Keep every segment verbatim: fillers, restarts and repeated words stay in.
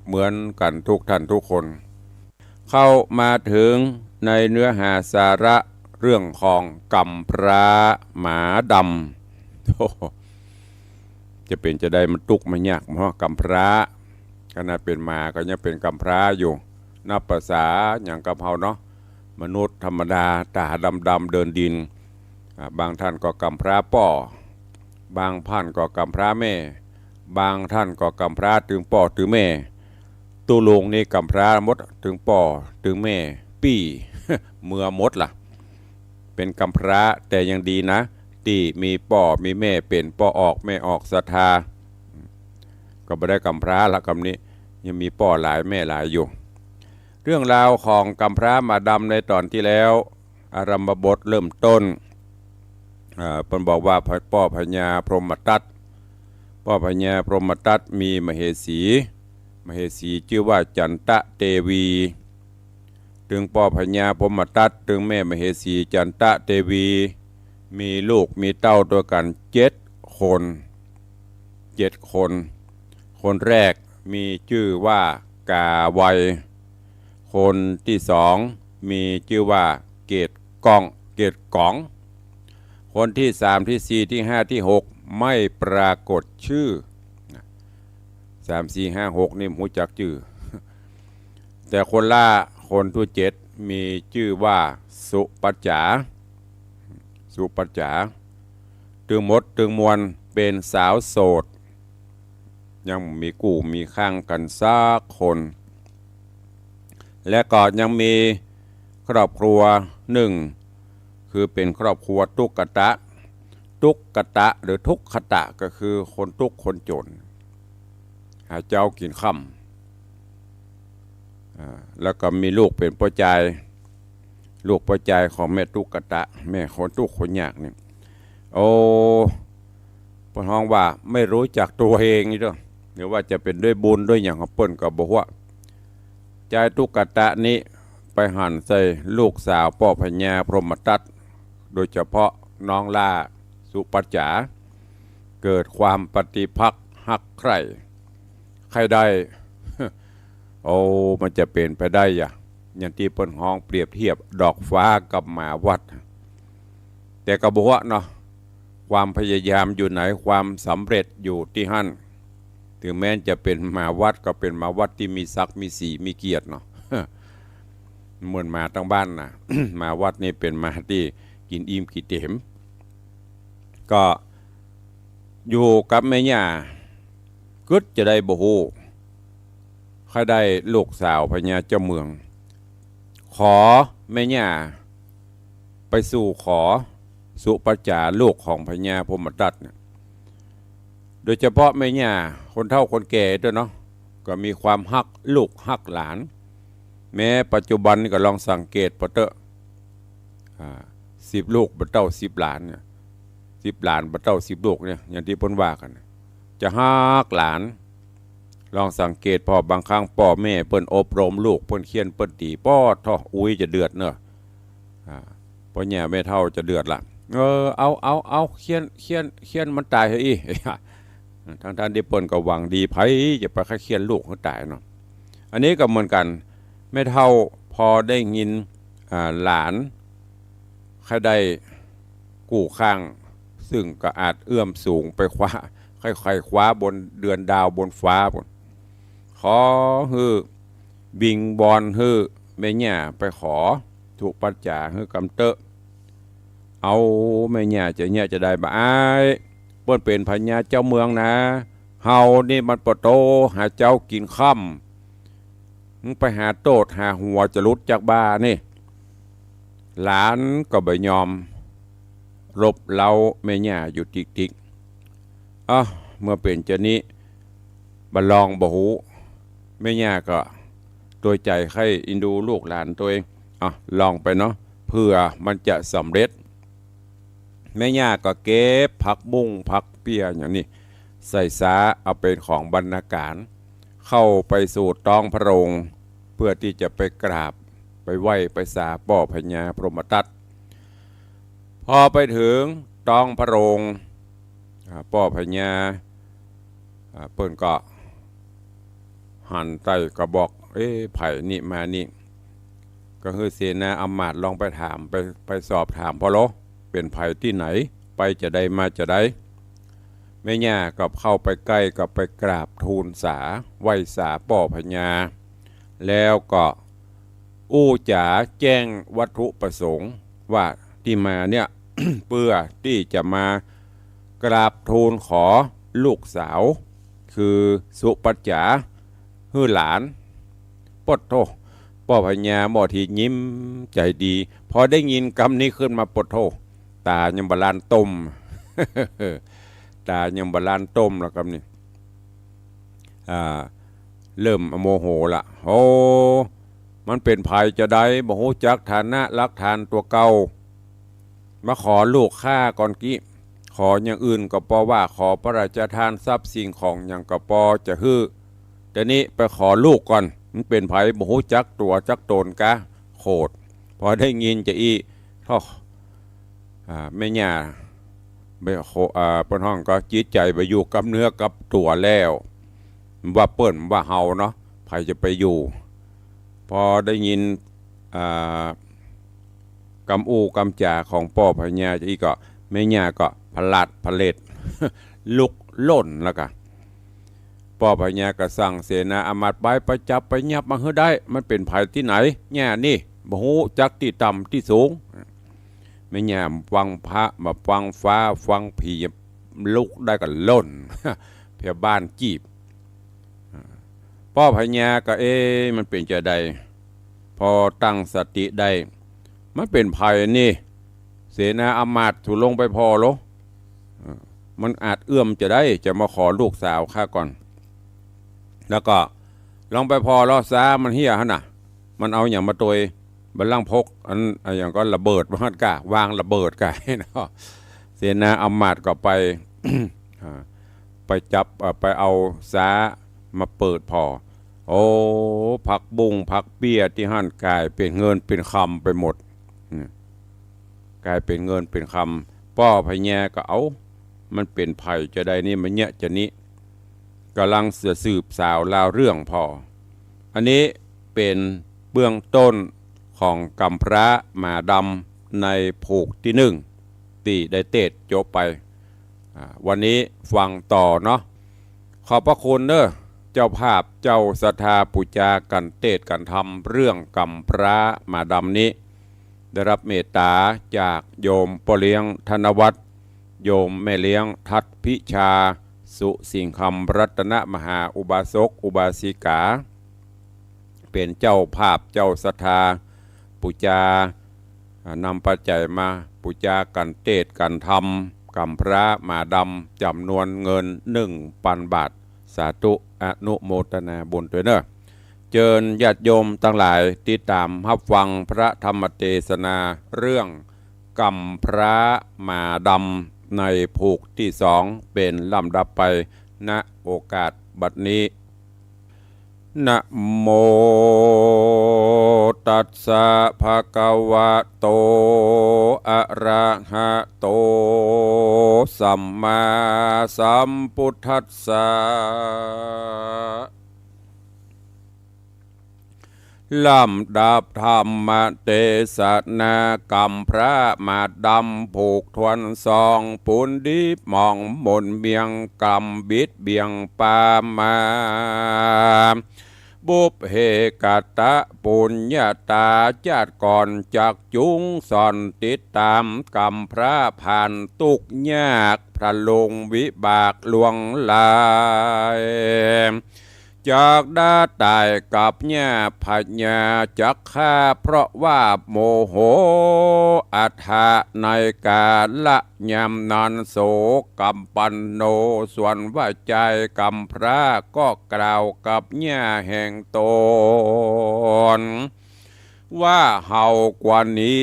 เหมือนกั๋นทุกท่านทุกคน เข้ามาเถิงในเนื้อหาสาระเรื่องของกำพร้าหมาดำ โอ้โห จะเป๋นจาใด มันตุ๊กข์มันยากบ่ กำพร้า ขนาดเป๋นหมาก็ยังเป๋นกำพร้าอยู่ นับประสาอย่างกับเฮาเนาะ มนุษย์ธรรมดา ต๋าดำๆ เดินดิน อ่า บางท่านก็กำพร้าป้อ บางท่านก็กำพร้าแม่ บางท่านก็กำพร้าตึงป้อตึงแม่ ตุ๊ลุงนี่กำพร้าหมด ตึงป้อตึงแม่ ปี้ เมือหมดล่ะ เป๋นกำพร้า แต่ยังดีนะ ตี้มีป้อมีแม่เป๋น ป้อออกแม่ออกศรัทธา ก็บ่ได้กำพร้าละ กำนี้ยังมีป้อหลายแม่หลายอยู่ เรื่องราวของกำพร้าหมาดำในต๋อนตี้แล้ว อารัมภบทเริ่มต้น เอ่อ เปิ้นบอกว่าป้อพญาพรหมทัต ป้อพญาพรหมทัตมีมเหสี มเหสีจื้อว่าจันตะเตวี ตึงป้อพญาพรหมทัต ตึงแม่มเหสีจันตะเตวี มีลูกมีเต้าตวยกั๋นเจ็ดคน เจ็ดคน คนแรกมีจื้อว่ากาไว คนตี้สองมีจื้อว่าเกตก้อง เกตก๋อง คนตี้สาม ตี้สี่ ตี้ห้า ตี้หก ไม่ปรากฏจื้อ สาม สี่ ห้า หก นี่บ่ฮู้จักจื้อ แต่คนละ คนตี้เจ็ดมีจื้อว่าสุปัจจ๋า สุปัจจ๋า ตึงหมดตึงมวลเป๋นสาวโสด ยังบ่มีกู้มีครั้งกั๋นสักคน และก็ยังมีครอบครัวนึ่ง คือเป๋นครอบครัวตุ๊กตะ ตุ๊กตะหรือทุกขตะก็คือคนตุ๊กข์คนจ๋น หาเจ๊ากิ๋นค่ำ อ่า แล้วก็มีลูกเป๋นป้อจาย ลูกป้อจายของแม่ตุ๊กตะ แม่คนตุ๊กข์คนยากนี่ โอ้ เปิ้นฮ้องว่าไม่รู้จักตัวเองนี่เด้อ หรือว่าจะเป๋นด้วยบุญด้วยหยังของเปิ้นก็บ่ฮู้ จายตุ๊กตะนี้ไปหันใส่ลูกสาวป้อพญาพรหมทัต โดยเฉพาะน้องหล้าสุปัจจ๋า เกิดความปฏิภักษ์ฮักใคร่ ใค่ได้ โอ้ มันจะเป๋นไปได้อะ อย่างตี้เปิ้นฮ้องเปรียบเทียบดอกฟ้ากับหมาวัด แต่ก็บ่ฮู้เนาะ ความพยายามอยู่ไหน ความสำเร็จอยู่ตี้หั้น ถึงแม้จะเป๋นหมาวัดก็เป๋นหมาวัดตี้มีศักดิ์มีศรีมีเกียรติเนาะ เหมือนหมาตางบ้านน่ะ หมาวัดนี่เป๋นหมาตี้กิ๋นอิ่มกิ๋นเต็ม ก็อยู่กับแม่ย่า กึ๊ดจาใดบ่ฮู้ ใค่ได้ลูกสาวพญาเจ้าเมือง ขอแม่ย่าไปสู่ขอสุปัจจ๋าลูกของพญาพรหมทัตเนี่ย โดยเฉพาะแม่ย่าคนเฒ่าคนแก่ตวยเนาะ ก็มีความฮักลูกฮักหลาน แม้ปัจจุบันนี้ก็ลองสังเกตเป๋าเต๊อะ อ่า สิบลูกบ่เต้าสิบหลานเนี่ย สิบหลานบ่เต้าสิบลูกเนี่ย อย่างตี้เปิ้นว่ากั๋น จะฮักหลาน ลองสังเกต เพราะบางครั้งป้อแม่เปิ้นอบรมลูก เปิ้นเฆี่ยนเปิ้นตี๋ ป๊อดโธ่ อุ๊ย จะเดือดเนาะ อ่า ป้อแม่เฒ่าจะเดือดละ เออ เอา เอา เอา เฆี่ยน เฆี่ยน เฆี่ยนมันต๋ายเหอะอี้ ตังๆ ตี้เปิ้นก็หวังดี ใผจะไปใค่เฆี่ยนลูกหื้อต๋ายเนาะ อันนี้ก็เหมือนกั๋น แม่เฒ่าพอได้ยิน อ่า หลานใค่ได้กู้ครั้ง ซึ่งก็อาจเอื้อมสูงไปคว้า ใค่ๆ คว้าบนเดือนดาวบนฟ้าปู๊น ขอหื้อ วิงวอนหื้อแม่ย่าไปขอสุปัจจ๋าหื้อกำเต๊อะ เอาแม่ย่าจะเยียะจาใดบ่อาย เปิ้นเป๋นพญาเจ้าเมืองนะ เฮานี่มันปะโตหาเจ๊ากิ๋นค่ำ มึงไปหาโต้ษหาหัวจะหลุดจากบ่านี่ หลานก็บ่ยอม รบเร้าแม่ย่าอยู่ติ๊กๆ อ้าว เมื่อเป๋นจานี้ บ่ลองบ่ฮู้ แม่ย่าก็ตวยใจ๋ใค่เอ็นดูลูกหลานตวยเอง อ่ะ ลองไปเนาะ เผื่อมันจะสำเร็จ แม่ย่าก็เก็บผักบุ้งผักเปี้ยอย่างนี้ ใส่ซ้าเอาเป๋นของบรรณาการ เข้าไปสู่ต๊องพระโรง เพื่อตี้จะไปกราบ ไปไหว้ ไปสาป้อพญาพรหมทัต พอไปเถิงต๊องพระโรง อ่า ป้อพญา อ่า เปิ้นก็ หันใต้ก็บอก เอ๊ะ ใผนี่มานี่ ก็หื้อเสนาอำมาตย์ลองไปถาม ไป ไปสอบถามผ่อลอ เป๋นใผตี้ไหน ไปจาใดมาจาใด แม่ย่าก็เข้าไปใก้ ก็ไปกราบทูลสา ไหว้สาป้อพญา แล้วก็อู้จ๋าแจ้งวัตถุประสงค์ว่าตี้มาเนี่ย เปื้อตี้จะมากราบทูลขอลูกสาว คือสุปัจจ๋า หื้อหลาน ปดโธ่ ป้อพญาหม้อทียิ้มใจ๋ดี พอได้ยินกำนี้ขึ้นมา ปดโธ่ ต๋ายังบ่ลานต้ม ต๋ายังบ่ลานต้มละกำนี้ อ่า เริ่มโมโหละ โอ้ มันเป๋นใผจาใด บ่ฮู้จักฐานะหลักฐานตั๋วเก่า มาขอลูกข้าก่อนกี้ ขออย่างอื่นก็ปอว่า ขอพระราชทานทรัพย์สิ่งของหยังก็ปอจะหื้อ แต่นี้ไปขอลูกก่อน มันเป๋นใผบ่ฮู้จักตั๋วจักต๋นกา โขด พอได้ยินจาอี้ โธ่ อ่า แม่ย่า ไปโข อ่า เปิ้นฮ้องก็จิตใจ๋บ่อยู่กับเนื้อกับตั๋วแล้ว ว่าเปิ้นว่าเฮาเนาะ ใผจะไปอยู่ พอได้ยิน อ่า กำอู้กำจ๋าของป้อพญาจาอี้ก็ แม่ย่าก็ผลัดผล็ด ลุกล่นแล้วกะ ป้อพญาก็สั่งเสนาอำมาตย์ไป ไปจับไปยับมาหื้อได้ มันเป๋นใผตี้ไหน แม่นี่ บ่ฮู้จักตี้ต่ำตี้สูง แม่ย่าฟังพระ บ่ฟังฟ้า ฟังผี ลุกได้ก็ล่น เผียบ้านจีบ ป้อพญาก็ เอ๊ะ มันเป๋นจาใด พอตั้งสติได้ มันเป๋นใผนี่ เสนาอำมาตย์ สูลองไปผ่อลอ เออ มันอาจเอื้อมจาใด จะมาขอลูกสาวข้าก่อน แล้วก็ลองไปผ่อลอ ซ้ามันเฮี้ยหั้นน่ะ มันเอาหยังมาตวย บ่ลังพกอัน อะหยังก็ระเบิดว่าหั้นกา วางระเบิดกาเนาะ เสนาอำมาตย์ก็ไป อ่า ไปจับ เอ่อ ไปเอาซ้ามาเปิดผ่อ โอ้ ผักบุ้งผักเปี้ยตี้หั้นก๋ายเป๋นเงินเป๋นคำไปหมด อืม ก๋ายเป๋นเงินเป๋นคำ ป้อพญาก็ เอ้า มันเป๋นใผจาใดนี่ มาเยียะจานี้ ก่ำลังจะสืบสาวราวเรื่องผ่อ อันนี้เป๋นเบื้องต้นของกำพร้าหมาดำในผูกตี้นึ่ง ตี้ได้เตสน์จบไป อ่า วันนี้ฟังต่อเนาะ ขอบพระคุณเน้อ เจ้าภาพเจ้าศรัทธา ปู๋จากั๋นเตสน์กั๋นธรรมเรื่องกำพร้าหมาดำนี้ ได้รับเมตต๋าจากโยมป้อเลี้ยงธนวัฒน์ โยมแม่เลี้ยงทัศน์พิชา สุสิงคำรัตนมหาอุบาสกอุบาสิกา เป๋นเจ้าภาพเจ้าศรัทธา ปู๋จา อ่า นำปัจจัยมาปู๋จากั๋นเตสน์กั๋นธรรม กำพร้าหมาดำ จ๋ำนวนเงินหนึ่งปันบาท สาธุ อนุโมทนาบุญตวยเน้อ เจิญญาติโยมตังหลายติดต๋ามฮับฟังพระธรรมเตสนาเรื่องกำพร้าหมาดำในผูกตี้สองเป๋นลำดับไป ณ โอกาสบัดนี้ นะโมตัสสะภะคะวะโต อะระหะโต สัมมาสัมพุทธัสสะ ลำดับธรรมเตสนากำพร้าหมาดำผูกถ้วนสอง ปูนดีหมองมนเมียงกำบิดเบี่ยงปามา บุพเพกตปุญญาตา จาติก่อนจักจุงสอนติดต๋าม กำพร้าผ่านตุ๊กข์ยาก พระลงวิบากหลวงหลาย จักได้ต๋ายกับหญ้าพญาจักฆ่า เพราะว่าโมโห อัฏฐะในกาละยามนั้น โสกัมปันโน ส่วนว่าจายกำพร้าก็กล่าวกับหญ้าแห่งต๋น ว่าเฮากว่าหนี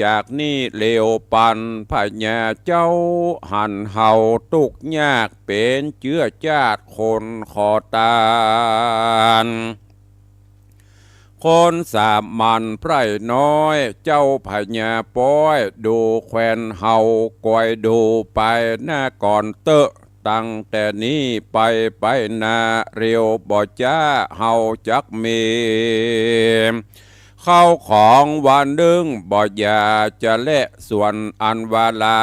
จากนี่เร็วปัน พญาเจ้าหันเฮาตุ๊กข์ยากเป๋นเจื้อจาติคนขอตาน คนสามัญไพร่น้อย เจ้าพญาป๊อยดูแควนเฮา กอยดูไปหน้าก่อนเต๊อะ ตั้งแต่นี้ไป ไปหน้าเร็วบ่จ๊า เฮาจักมี เข้าของว่านึ่งบ่อย่าจะแล ส่วนอันว่าหลา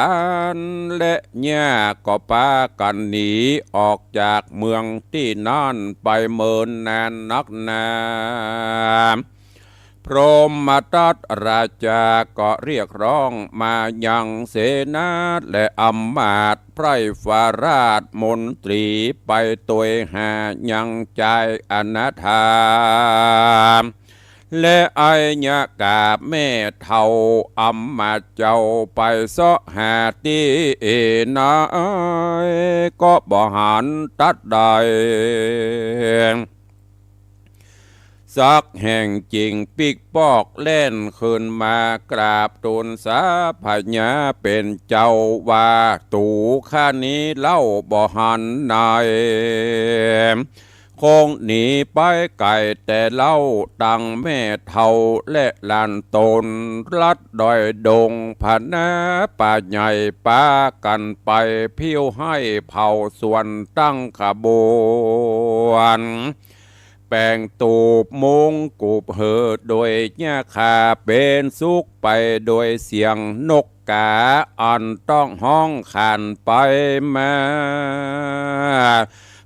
นและย่าก็ปากั๋นหนีออกจากเมืองตี้นั่นไปเมินนานนักหนา พรหมทัตราชาก็เรียกร้องมายังเสนาและอำมาตย์ไพร่ฟ้าราชมนตรีไปตวยหายังจายอนาถา และไอยกาแม่เฒ่าอำมาตย์เจ้าไปเซาะหาตี้ไหน ก็บ่หันตัดใด สักแห่ง จึงปิ๊กป๊อกแล่นขึ้นมากราบตูลสาพญาเป๋นเจ้าว่า ตู่ข้านี้เล่าบ่หันไหน คงหนีไปไก๋แต่เล่า ตังแม่เฒ่าและหลานต๋น ลัดดอยดงผานาป่าใหญ่ ปากั๋นไปผิวไฮ่เผาสวนตั้งขบวน แป๋งตูบมุงกุบหื้อโดยหญ้าคา เป๋นสุขไปโดยเสียงนกกา อันต้องฮ้องขานไปมา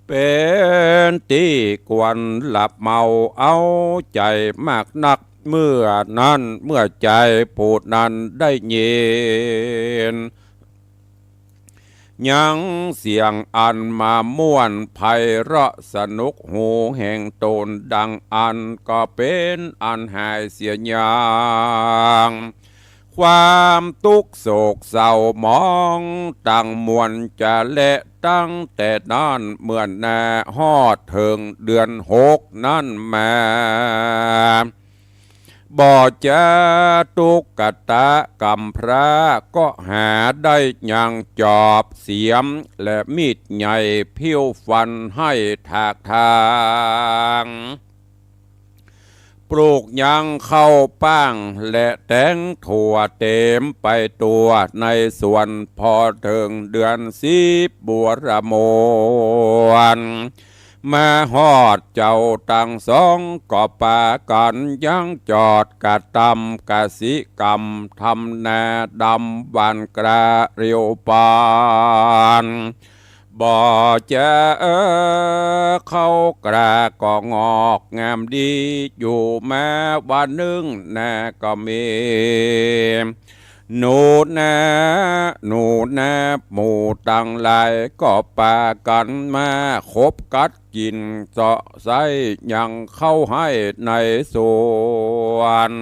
เป๋นตี้กวนหลับเมาเอาใจ๋มากนัก เมื่อนั้นเมื่อจายผู้นั้นได้ยิน ยังเสียงอันมาม่วนไพเราะสนุกหูแห่งต๋น ดังอั้นก็เป๋นอันหายเสียอย่าง ความตุ๊กข์โศกเศร้าหมองตังมวลจะแล ตั้งแต่นั้นเมื่อนาฮอดเถิงเดือนหกนั้นมา บ่จ๊า ตุ๊กตะก๋ำพร้าก็หาได้ยังจอบเสียมและมีดใหญ่ผิวฟันไฮ่ถากถาง ปลูกยังข้าวป้างและแต๋งถั่วเต๋มไปตั๋วในสวน พอเถิงเดือนสิบบัวระมวล มาฮอดเจ้าตังสองก็ปากั๋นยังจอดกระตำกสิกรรม ทำนาดำหว่านกล้าเรียวปาน บ่จ๊า ข้าวกล้าก็งอกงามดี อยู่มาวันนึ่งนาก็มี หนูนา หนูนาหมู่ตังหลายก็ปากั๋นมาขบกัดกิ๋นเซาะไส้ยังข้าวไฮ่ในสวน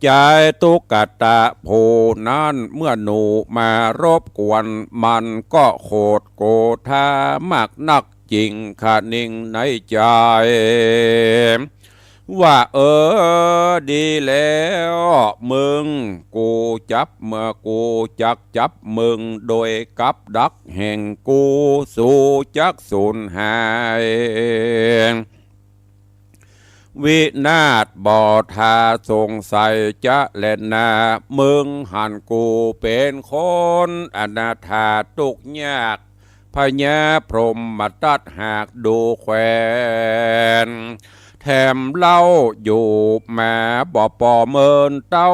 จายตุ๊กตะผู้นั้นเมื่อหนูมารบกวน มันก็โขดโกธามากนัก จึงคะนิงในใจ๋ ว่า เออ ดีแล้ว มึง กูจับ เมื่อกูจักจับมึงโดยกับดักแห่งกู สูจักสูญหาย วินาศบ่ท่าสงสัยจะแลนา มึงหันกูเป๋นคนอนาถาตุ๊กข์ยาก พญาพรหมทัตหากดูแควน แถมเล่าอยู่มาบ่ปอเมินเต้า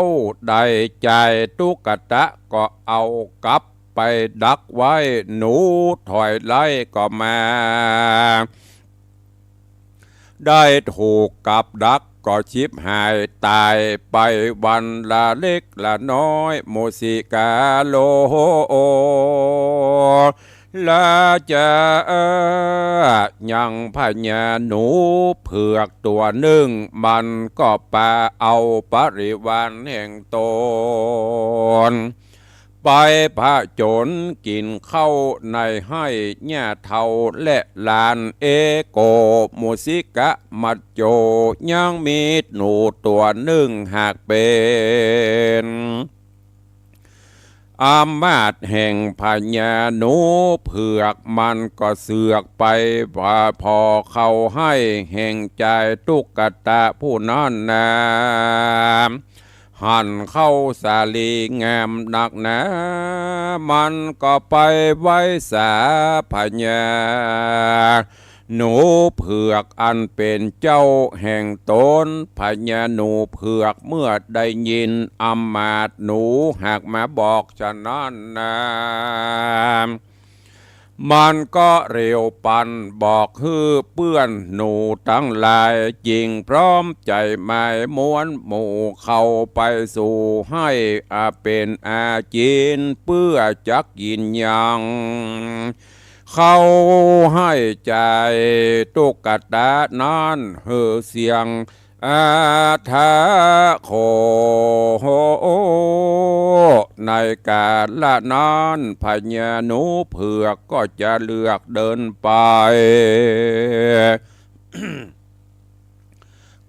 ได้จายตุ๊กตะก็เอากับไปดักไว้ หนูถอยไล่ก็มา ได้ถูกกับดักก็ฉิบหายต๋ายไปวันละเล็กละน้อย มุสิกาโล ละจ๊า ยังพญาหนูเผือกตั๋วนึ่ง มันก็ปาเอาปริวารแห่งต๋น ไปผจญกิ๋นข้าวในไฮ่ หญ้าเฒ่าและหลาน เอโก มุสิกะ มัจโจ ยังมีหนูตั๋วนึ่งหากเป๋นอำมาตย์แห่งพญาหนูเผือก มันก็เสือกไปผ่าผ่อเข้าไฮ่แห่งจายตุ๊กตะผู้นั้นนา หันเข้าสาลีงามนักหนา มันก็ไปไหว้สาพญาหนูเผือกอันเป๋นเจ้าแห่งต๋น พญาหนูเผือกเมื่อได้ยินอำมาตย์หนูหากมาบอกฉะนั้นนา มันก็เร็วปันบอกหื้อเปื้อนหนูตังหลาย จึงพร้อมใจ๋หมายม้วนหมู่เข้าไปสู่ไฮ่ อาเป๋นอาจิ๋นเปื้อจักกิ๋นยัง เข้าไฮ่ใจ๋ตุ๊กตานั้นหื้อเสียง อาทาโข ในกาละนั้นพญาหนูเผือกก็จะเลือกเดินไป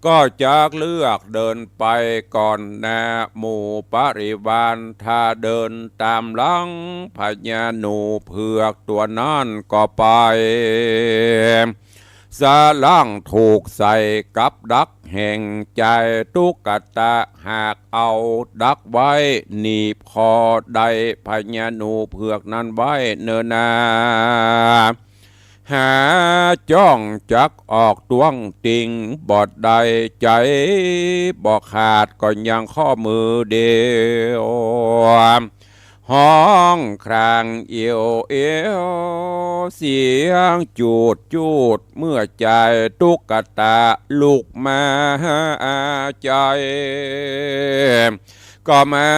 ก็จักเลือกเดินไปก่อนหน้าหมู่ปริวาร ถ้าเดินต๋ามหลังพญาหนูเผือกตั๋วนั้นก็ไป สะหลังถูกใส่กับดักแห่งใจ๋ตุ๊กตา หากเอาดักไว้หนีบคอได้พญาหนูเผือกนั้นไว้เน่อนา หาจ้องจักออกต้วงติงบ่ได้ ใจ๋บ่ขาดก็ยังข้อมือเดียว ฮ้องครางเอียวเอียว เสียงจูดจูด เมื่อใจ๋ตุ๊กตาลุกมาหาใจ๋ ก็มา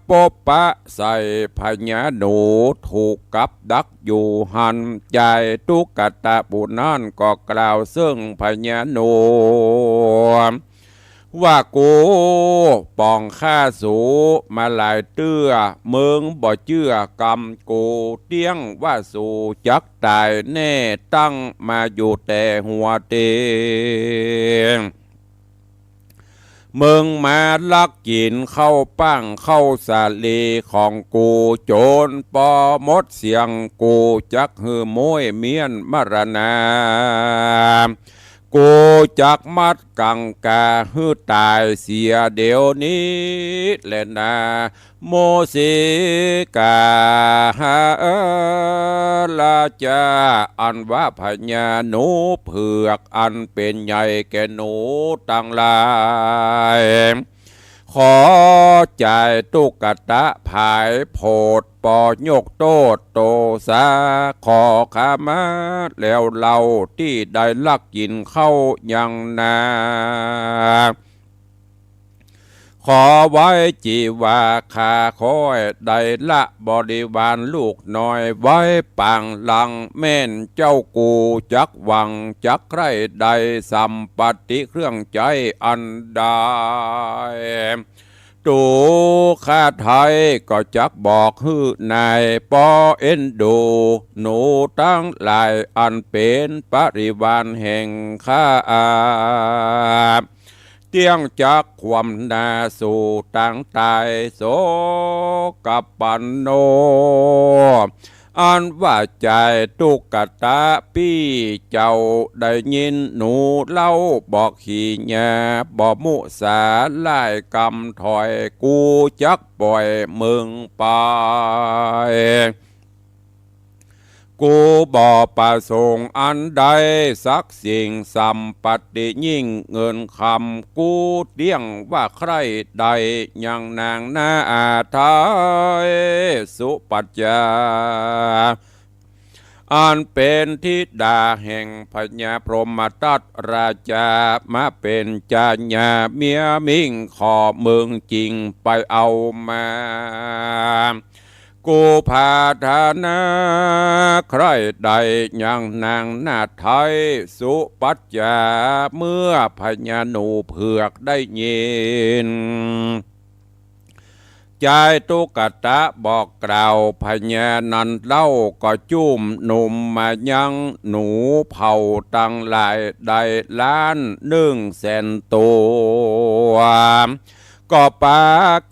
ปบปะใส่พญาหนูถูกกับดักอยู่หั้น ใจ๋ตุ๊กตาผู้นั้นก็กล่าวเซิ่งพญาหนู ว่ากูป๋องฆ่าสูมาหลายเตื้อ มึงบ่เจื้อกำกู เตี้ยงว่าสูจักต๋ายแน่ ตั้งมาอยู่แต่หัวเตียง มึงมาลักกิ๋นข้าวป้างข้าวสาลีของกู จ๋นปอหมดเสี้ยง กูจักหื้อโม้ยเมี้ยนมรณา กูจักมัดกังกาหื้อต๋ายเสียเดี๋ยวนี้แลนา โมสิกา เออ ราจา อันว่าพญาหนูเผือกอันเป๋นใหญ่แก่หนูตังหลาย ขอใจ๋ตุ๊กตาผายโผด ปอยกโต้ษโตสา ขอขมาแล้วเล่า ตี้ได้ลักกิ๋นข้าวยังนา ขอไว้จี๋ว่าข้าค่อยได้ละบริวารลูกน้อยไว้ปางหลัง แม่นเจ้ากูจักหวังจักใคร่ได้สัมปัตติเครื่องใจ๊อันใด ตั๋วข้าไท้ก็จักบอกหื้อนายปอเอ็นดู หนูตังหลายอันเป๋นปริวารแห่งข้า เตี้ยงจักความนาสู่ตางต๋าย โสกปันโน อันว่าใจ๋ตุ๊กตาปี้เจ้าได้ยินหนูเล่าบอกขีหญา บ่มุสาหร่ายกำถอย กูจักป่อยมึงไป กูบ่ประสงค์อันใดสักสิ่ง สัมปัตติยิ่งเงินคำ กูเตี้ยงว่าใคร่ได้ยังนางนาอาไท้สุปัจจา อันเป๋นธิดาแห่งพญาพรหมทัตราชา มาเป๋นจาญาเมียมิ่ง ขอมึงจิ่งไปเอามา กูผาทานาใคร่ได้ยังนางนาไท้สุปัจจา เมื่อพญาหนูเผือกได้ยิน ใจ๋ตุ๊กตาบอกกล่าวพญานั้นเล่า ก็จุ่มหนุ่มมายังหนูเผ่าตังหลายได้ล้านนึ่งแสนตั๋ว ก็ปา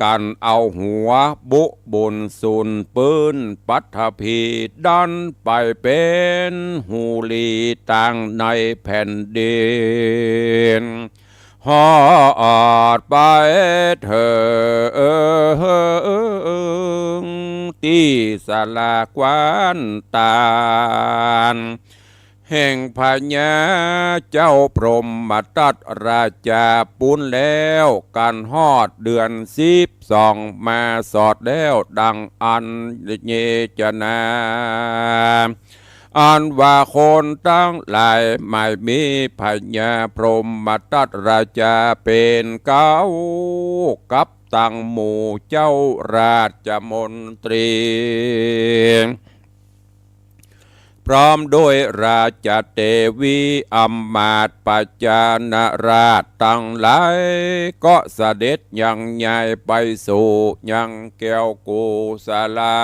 กั๋นเอาหัวบุบุญสูนปื๊นปัทภีดันไปเป๋นฮูลีตางในแผ่นดิน ฮอดไปเถิงตี้ศาลาขวัญตาน แห่งพญาเจ้าพรหมทัตราจาปู้นแล้ว กั๋นฮอดเดือนสิบสองมาสอดแล้ว ดังอั้นเยจนา อันว่าคนตังหลายหมายมีพญาพรหมทัตราจาเป๋นเก๊า กับตังหมู่เจ้าราชมนตรี พร้อมด้วยราชเตวีอำมาตย์ประชาราษฎร์ตังหลาย ก็เสด็จยังใหญ่ไปสู่ยังแคว้นโกศลา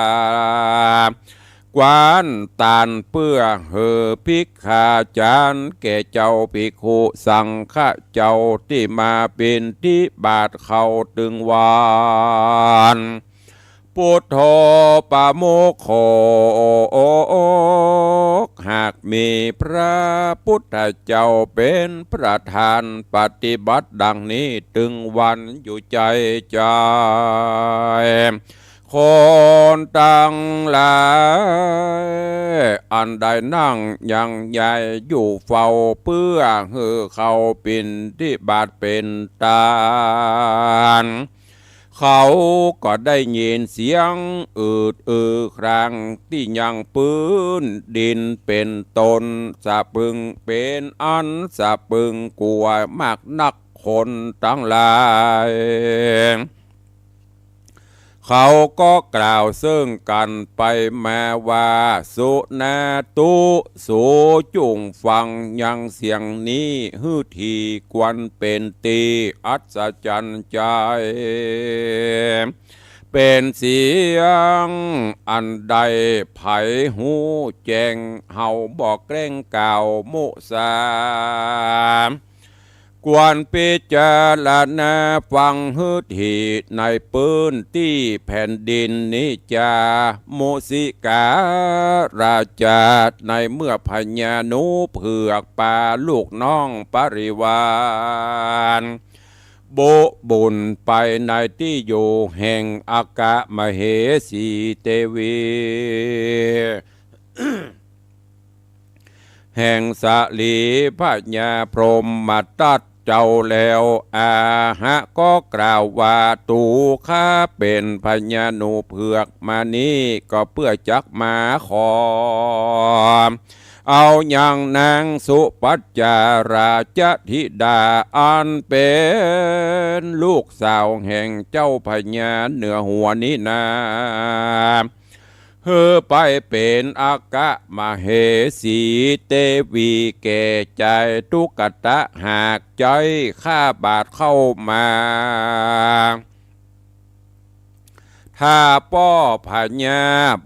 ขวัญตาน เปื้อหื้อภิกขาจารย์แก่เจ้าภิกขุสังฆะเจ้าตี้มาบิณฑบาตเข้าตึงวัน ปุทโธปะโมกข์โข หากมีพระปุทธเจ้าเป๋นประธานปฏิบัติดังนี้ตึงวันอยู่ใจ๋ใจ๋ คนตังหลายอันได้นั่งยังใหญ่อยู่เฝ้า เปื้อหื้อเข้าบิณฑบาตเป๋นตาน เขาก็ได้ยินเสียงอืดอือครางตี้ยังปื้นดินเป๋นต้น สะพึงเป๋นอันสะพึงกั๋วมากนัก คนตังหลาย เขาก็กล่าวเซิ่งกั๋นไปมาว่า สุณาตุ สูจุ่งฟังยังเสียงนี้หื้อถี่ ควรเป๋นตี้อัศจรรย์ใจ๋ เป๋นเสียงอันใด ใผฮู้แจ้ง เฮาบ่แกล้งกล่าวมุสา ควรพิจารณาฟังหื้อถี่ ในปื้นตี้แผ่นดินนี้จา มุสิการาชา ในเมื่อพญาหนูเผือกปาลูกน้องบริวาร บุบุญไปในตี้อยู่แห่งอัคคมเหสีเตวี แห่งสลีพญาพรหมทัตเจ้าแล้ว อาหะก็กล่าวว่า ตูข้าเป๋นพญาหนูเผือกมานี้ ก็เปื้อจักมาขอ เอายังนางสุปัจจาราชธิดา อันเป๋นลูกสาวแห่งเจ้าพญาเหนือหัวนี้นา หื้อไปเป๋นอัคคมเหสีเตวีแก่จายตุ๊กตะ หากใจ๊ข้าบาทเข้ามา ถ้าป้อพญา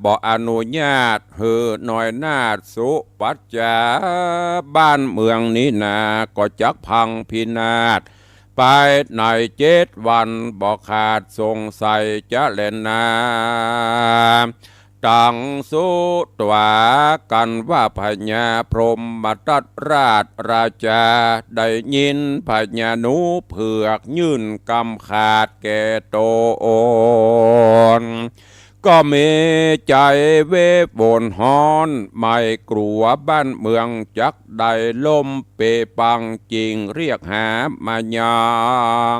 บ่อนุญาตหื้อน้อยนาถสุปัจจา บ้านเมืองนี้นาก็จักพังพินาศไปในเจ็ดวัน บ่ขาดสงสัยจะแลนา ตังสุตวา กันว่าพญาพรหมทัตราชราชา ได้ยินพญาหนูเผือกยื่นกำขาดแก่ตน ก็มีใจ๋เววนฮ้อน ใหม่กลัวบ้านเมืองจักได้ล่มเปปัง จึงเรียกหามายั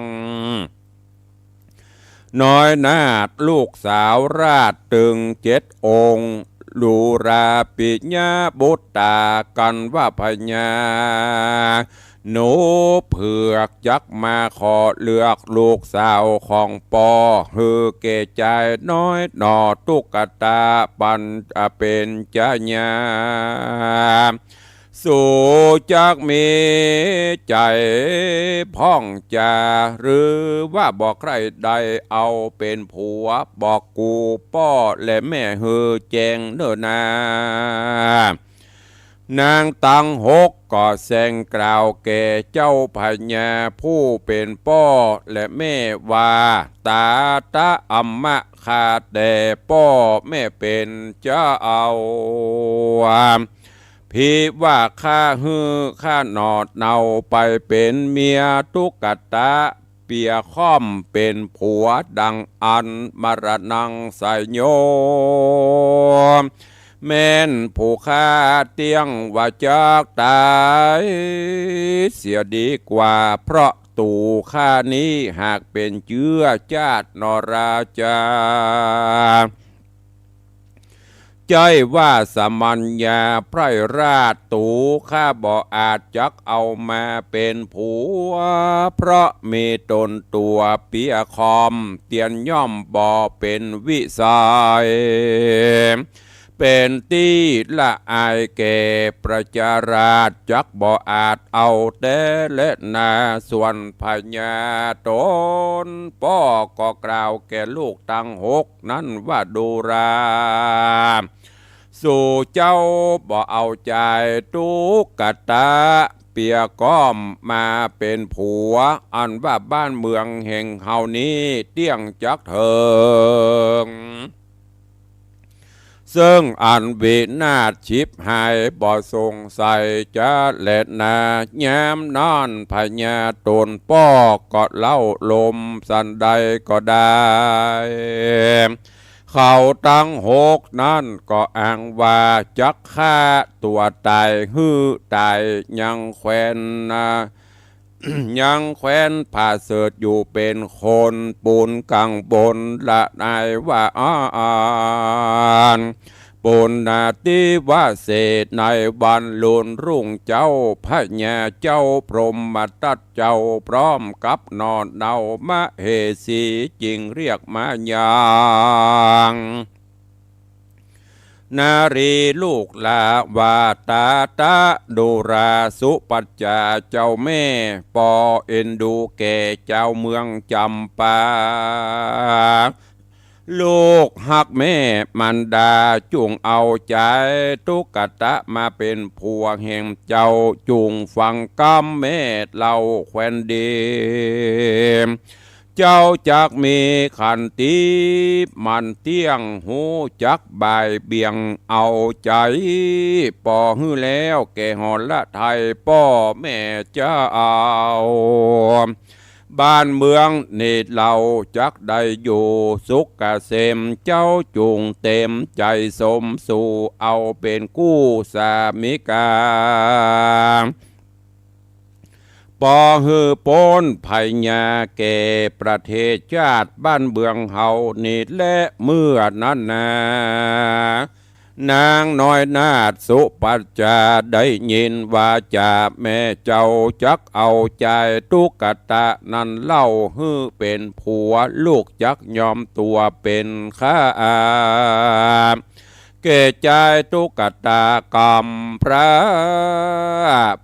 ง น้อยนาถลูกสาวราชตึงเจ็ดองค์ หรูราปิยบุตตา กันว่าพญาหนูเผือกจักมาขอเลือกลูกสาวของป้อ หื้อแก่จายน้อยหน่อตุ๊กตาปัญจเป๋นจญา สูจักมีใจ๋พ่องจา หรือว่าบ่ใคร่ได้เอาเป๋นผัว บอกกูป้อและแม่หื้อแจ้งเน่อนา นางตังหกก็แซงกล่าวแก่เจ้าพญาผู้เป๋นป้อและแม่ว่า ตาตะอัมมะ ข้าแต่ป้อแม่เป๋นเจ้า ภิวา ข้าหื้อข้าหนอเนาไปเป๋นเมียตุ๊กตะ เปียค่อมเป๋นผัวดังอั้น มรณัง ไสยโย แม่นผู้ข้าเตี้ยงว่าจักต๋ายเสียดีกว่า เพราะ ตั๋วข้านี้หากเป๋นเจื้อจาตินรชาติ ใจ้ว่าสมัญญาไพร่ราช ตั๋วข้าบ่อาจจักเอามาเป๋นผัว เพราะมีต๋นตั๋วเปียค่อม เตียนย่อมบ่เป๋นวิสัย เป๋นตี้ละอายแก่ประชาราษฎร์ จักบ่อาจเอาแต๊แลนา ส่วนพญาต๋นป้อก็กล่าวแก่ลูกตังหกนั้นว่า ดูรา สูเจ้าบ่เอาจายตุ๊กตะเปียค่อมมาเป๋นผัว อันว่าบ้านเมืองแห่งเฮานี้เตี้ยงจักเถิง เซิ่งอันวินาศฉิบหายบ่สงสัยจะแลนา ยามนั้นพญาต๋นป้อก็เล่าลมสันใดก็ได้ เขาตังหกนั้นก็อ้างว่าจักฆ่าตั๋วต๋ายหื้อต๋าย ยังแควนนา ยังแควนผาเสริฐอยู่เป๋นคน ปูนกังวลละอายว่าอั้น ปุณณาธิวเสสในวันลุนรุ่งเจ้า พญาเจ้าพรหมทัตเจ้าพร้อมกับหนอเนา มเหสีจึงเรียกมายัง นารีลูกหล้าว่า ตาตะ ดูรา สุปัจจา เจ้าแม่ ป้อเอ็นดูแก่จาวเมืองจำปา ลูกฮักแม่มารดา จุ่งเอาจายตุ๊กตะมาเป๋นผัวแห่งเจ้า จุ่งฟังกำแม่เล่าแควนดี เจ้าจักมีขันติหมั่นเตี้ยง ฮู้จักบ่ายเบี่ยงเอาใจ๋ ป้อหื้อแล้วแก่หฤทัยป้อแม่เจ้า บ้านเมืองนี้เฮาจักได้อยู่สุขเกษม เจ้าจุ่งเต๋มใจ๋สมสู่ เอาเป๋นกู้สามิกา ป้อหื้อป๊นภัยยาแก่ประเทศชาติบ้านเมืองเฮานี้แล เมื่อนั้นนา นางน้อยนาถสุปัจจาได้ยินวาจ๋าแม่เจ้า จักเอาจายตุ๊กตะนั้นเล่าหื้อเป๋นผัว ลูกจักยอมตั๋วเป๋นข้า แก่จายตุ๊กตากำพร้า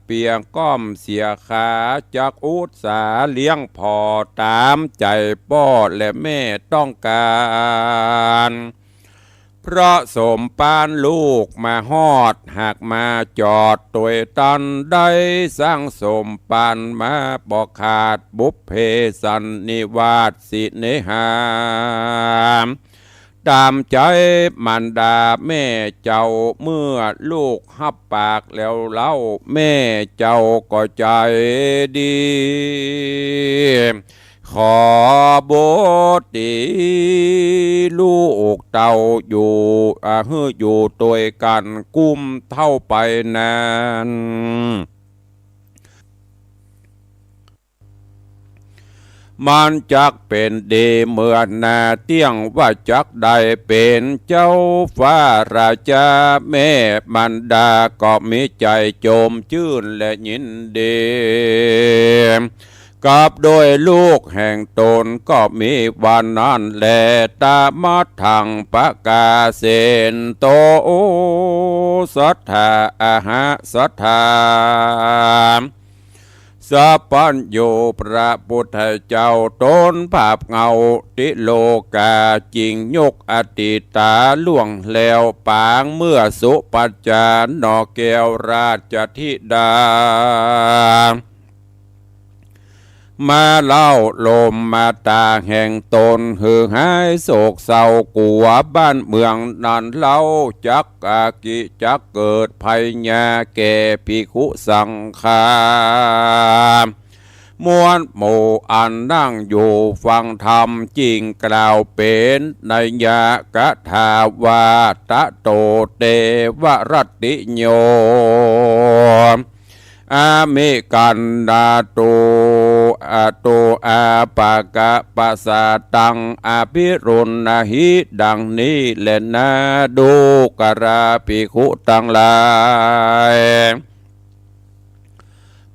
เปียค่อมเสียขา จักอุตสาห์เลี้ยงผ่อต๋ามใจ๋ป้อและแม่ต้องก๋าน เพราะสมปานลูกมาฮอด หากมาจอดตวยตัน ได้สร้างสมปานมาบ่ขาด บุพเพสันนิวาสสิเนหา ต๋ามใจ๋มารดาแม่เจ้า เมื่อลูกฮับปากแล้วเล่า แม่เจ้าก็ใจ๋ดี ขอบุตรีลูกเต้าอยู่ อ่า หื้ออยู่ตวยกั๋นกุ้มเต้าไปนาน มันจักเป๋นดีเมื่อนา เตี้ยงว่าจักได้เป๋นเจ้าฟ้าราชา แม่มารดาก็มีใจ๋จมจื้นและยินดี กับโดยลูกแห่งต๋นก็มีวันนั้นแล ตะมัทธังปะกาเสนโต สัทธา อะหะ สัทธา สัพพัญญู พระปุทธเจ้าต๋นภาพเงาติโลกา จึงยกอติตาล่วงแล้วปางเมื่อสุปัจจา หนอแก้วราชธิดา มาเล่าโลมมาตาแห่งต๋น หื้อหายโศกเศร้ากั๋วบ้านเมืองนั้นเล่า จักอากิจักเกิดภัยยาแก่ภิกขุสังฆา มวลหมู่อันนั่งอยู่ฟังธรรม จึงกล่าวเป๋นนัยยะกถาว่า ตะโต เตวะ รัตติโย อมิกันดาโต อโต อาปะกะปะสาตัง อภิรุณหิ ดังนี้แลนา ดูกราภิกขุตังหลาย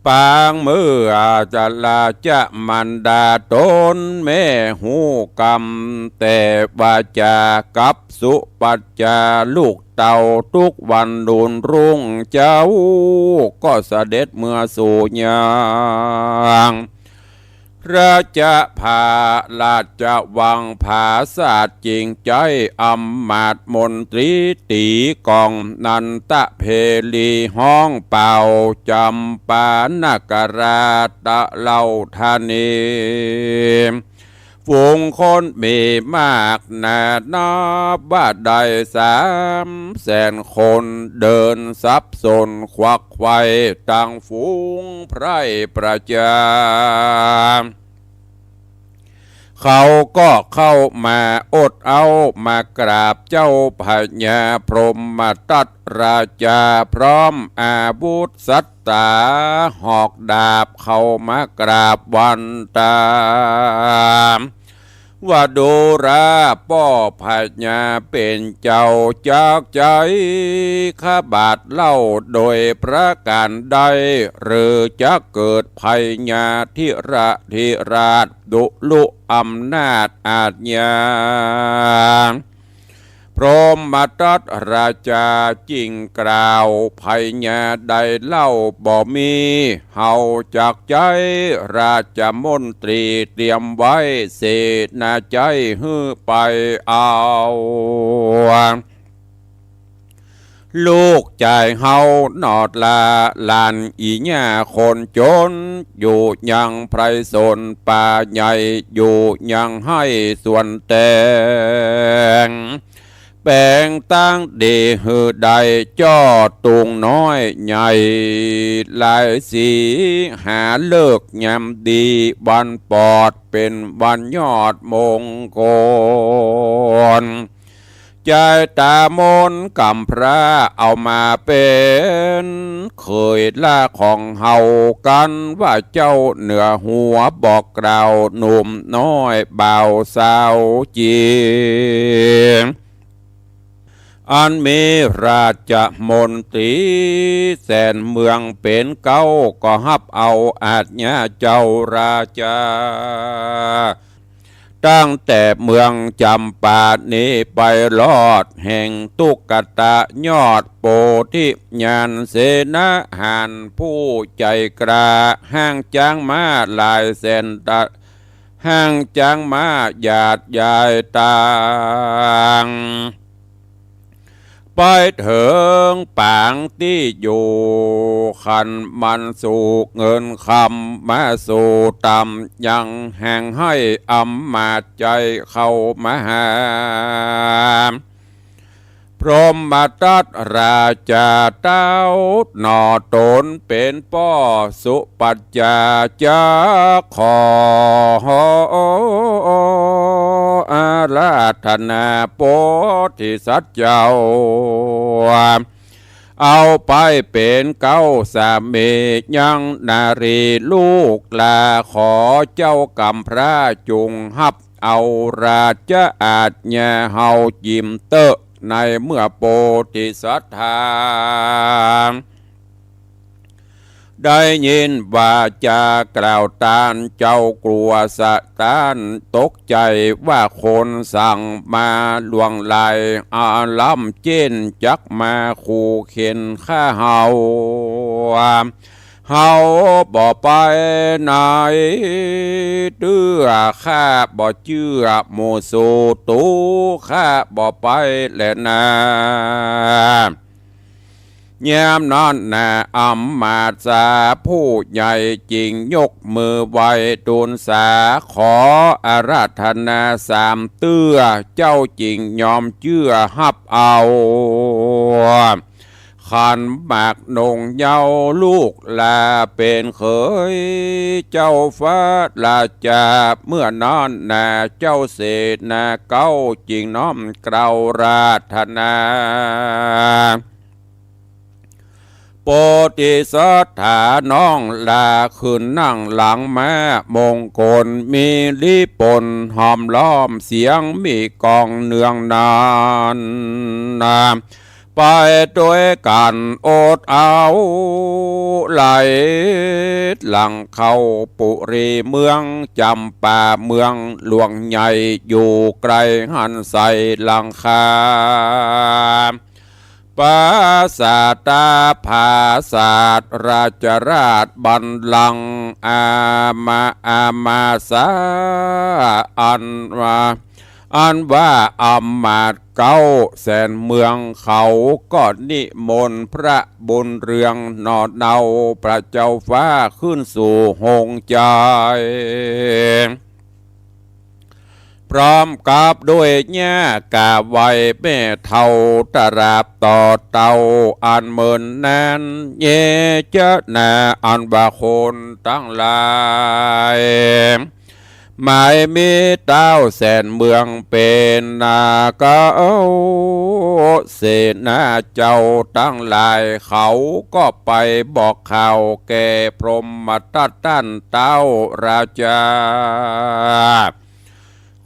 ปางเมื่อจราจะมารดาต๋นแม่ฮู้กำ แต่วาจากับสุปัจจาลูกเต้า ตุ๊กวันลุนรุ่งเจ้า ก็เสด็จเมือสู่ยัง ราชพาราชวังผาสาท จึงใจ๊อำมาตย์มนตรีตี๋ก๋อง นันตะเพลีฮ้องเป่า จำปานกราชเล่าธานี ฝูงคนมีมากหนานับว่าได้สามแสนคน เดินสับสนขวักไขว่ ตังฝูงไพร่ประจา เขาก็เข้ามาอดเอามากราบเจ้าพญาพรหมทัตราชา พร้อมอาวุธสัตตาหอกดาบ เข้ามากราบวันตา ว่าดูราป้อพญาเป๋นเจ้า จักใจ๊ขบาทเล่าโดยประก๋านใด หรือจักเกิดภัยยาธิระธิราช ดุลุอำนาจอาชญา พรหมทัตราชาจึงกล่าว ภัยยาใดเล่าบ่มี เฮาจักใจ๊ราชมนตรีเตรียมไว้ เสนาใจ๊หื้อไปเอา ลูกจายเฮาหนอดลา หลานอี่ย่าคนจ๋น อยู่ยังไพรสนป่าใหญ่ อยู่ยังไฮ่สวนแตง แป๋งตังดีหื้อได้ จ้อตุงน้อยใหญ่หลายสี หาฤกษ์ยามดีวันปอด เป๋นวันยอดมงคล จายต๋ามนกำพร้าเอามาเป๋นเขยหล้าของเฮา กันว่าเจ้าเหนือหัวบอกกล่าวหนุ่มน้อยบ่าวสาวจี๋ อันมีราชมนตรีแสนเมืองเป๋นเก๊า ก็ฮับเอาอาชญาเจ้าราชา ตั้งแต่เมืองจำปานี้ไปรอดแห่งตุ๊กตะยอดโพธิญาณ เสนาหารผู้ใจ๋กล้า ฮ้างจ๊างม้าหลายแสนตะ ฮ้างจ๊างม้าหยาดยายตาง ไปเถิงปางตี้อยู่ ขันมันสู่เงินคำมาสู่ต่ำ ยังแห่งให้อำมาตย์ใจ๋เข้ามาหา พรหมทัตราชาเต้าหน่อต๋นเป๋นป้อสุปัจจา จักขออาราธนาโพธิสัตว์เจ้า เอาไปเป๋นเก๊าสามียังนารีลูกหล้า ขอเจ้ากำพร้าจุ่งฮับเอาราชอาชญาเฮาจิ่มเต๊อะ ในเมื่อโพธิสัตว์ทาง ได้ยินวาจากล่าวต้าน เจ้ากลัวสะต้านตกใจ๋ ว่าคนสั่งมาล่วงไหล อาล้ำเจ้นจักมาขู่เข็นข้าเฮา เฮาบ่ไปไหน เตื้อข้าบ่เจื้อหมู่สูตรู ข้าบ่ไปแลนา ยามนั้นนา อำมาตย์สาผู้ใหญ่จึงยกมือไหว้ตูนสา ขออาราธนาสามเตื้อ เจ้าจึงยอมเจื้อฮับเอา ขันหมากนงเยาว์ลูกหล้าเป๋นเขยเจ้าฟ้าราจา เมื่อนั้นนา เจ้าเสนาเก๊าจึงน้อมเกล้าราธนา โปติสัตถาน้องหล้าขึ้นนั่งหลังม้ามงคล มีลีปนหอมล้อมเสียงมีกองเนืองนานนา ไปตวยกั๋นอดเอาไหล หลังเข้าปุรีเมืองจ๋ำปาเมืองหลวงใหญ่ อยู่ไก๋หั้นไสหลังคา ปราสาทตาผาสาทราชราชบัลลังก์ อามา อามาสา อันว่า อันว่าอำมาตย์เก๊าแสนเมืองเขาก็นิมนต์พระบุญเรืองหน่อเนาพระเจ้าฟ้าขึ้นสู่โฮงไจ พร้อมกับด้วยญาติกราบไหว้แม่เฒ่าตราบต่อเต้า อันเมินนาน เยจะนา อันว่าคนตังหลาย หมายมีเต๊าแสนเมืองเป๋นนาเก๊า เสนาเจ้าตังหลายเขาก็ไปบอกข่าวแก่พรหมทัตต้านเต๊าราจา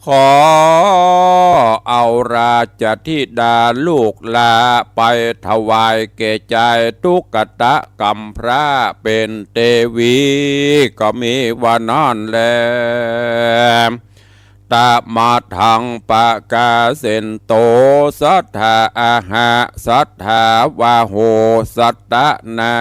ขอเอาราชธิดาลูกหล้าไปถวายแก่จายตุ๊กตะก๋ำพร้าเป๋นเตวี ก็มีว่านั้นแล ตะมะทังปะกาเสนโต สัตถาอะหะ สัตถาวาโห สัตตะนา